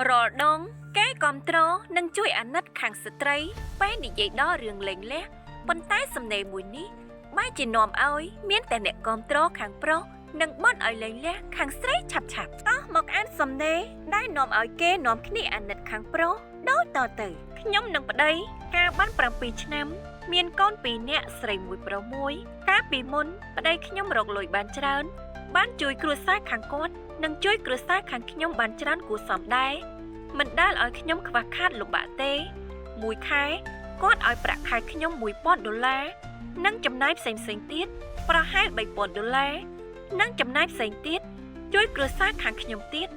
រាល់ដងគេគាំទ្រនិងជួយអាណិតខាងស្ត្រីពេលនិយាយដល់រឿងលែងលះប៉ុន្តែសំណេរមួយនេះបែរជានាំឲ្យមានតែអ្នកគាំទ្រខាងប្រុសនិងបន់ឲ្យលែងលះខាងស្រីឆាប់ឆាប់តោះមកអានសំណេរដែលនាំឲ្យគេនាំគ្នាអាណិតខាងប្រុសដូចតទៅខ្ញុំនិងប្តីកាលបាន7ឆ្នាំមានកូន2នាក់ស្រីមួយប្រុសមួយកាលពីមុនប្តីខ្ញុំរកលុយបានច្រើនបានជួយគ្រួសារខាងគាត់និងជួយគ្រួសារខាងខ្ញុំបានច្រើនគួរសមដែរមិនដែលឲ្យខ្ញុំខ្វះខាតលំបាកទេមួយខែគាត់ឲ្យប្រាក់ខែខ្ញុំ1000ដុល្លារនិងចំណាយផ្សេងៗទៀតប្រហែល3000ដុល្លារនិងចំណាយផ្សេងទៀតជួយគ្រួសារខាងខ្ញុំទៀត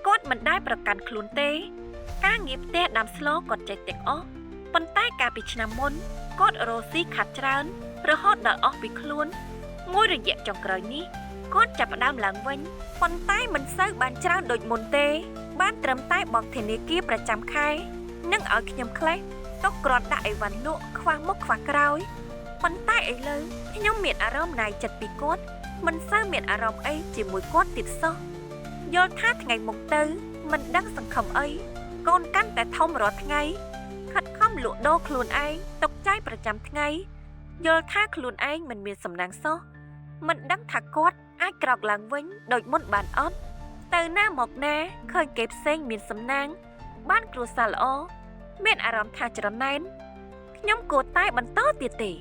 គាត់មិនដែលប្រកាន់ខ្លួនទេការងារផ្ទះដាំស្លគាត់ចេះទាំងអស់ប៉ុន្តែកាលពីឆ្នាំមុនគាត់រកស៊ីខាត់ច្រើនរហូតដល់អស់ពីខ្លួនមួយរយៈចុងក្រោយនេះគាត់ចាប់ផ្ដើមឡើងវិញប៉ុន្តែមិនសូវបានច្រើនដូចមុនទេបានត្រឹមតែបង់ធនាគារប្រចាំខែនិងឲ្យខ្ញុំខ្លេះទុកគ្រាន់ដាក់អីវ៉ាន់លក់ខ្វះមុខខ្វះក្រោយប៉ុន្តែឥឡូវខ្ញុំមានអារម្មណ៍ណាយចិត្តពីគាត់មិនសូវមានអារម្មណ៍អីជាមួយគាត់ទៀតសោះយល់ថាថ្ងៃមុខទៅមិនដឹងសង្ឃឹមអីកូនកាន់តែធំរាល់ថ្ងៃខិតខំលក់ដូរខ្លួនឯងទុកចាយប្រចាំថ្ងៃយល់ថាខ្លួនឯងមិនមានសំណាងសោះមិនដឹងថាគាត់អាចក្រោកឡើងវិញដូចមុនបានអត់ទៅណាមកណាឃើញគេផ្សេងមានសំណាងបានគ្រួសារល្អមានអារម្មណ៍ថាច្រណែនខ្ញុំគួរតែបន្តទៀតទេ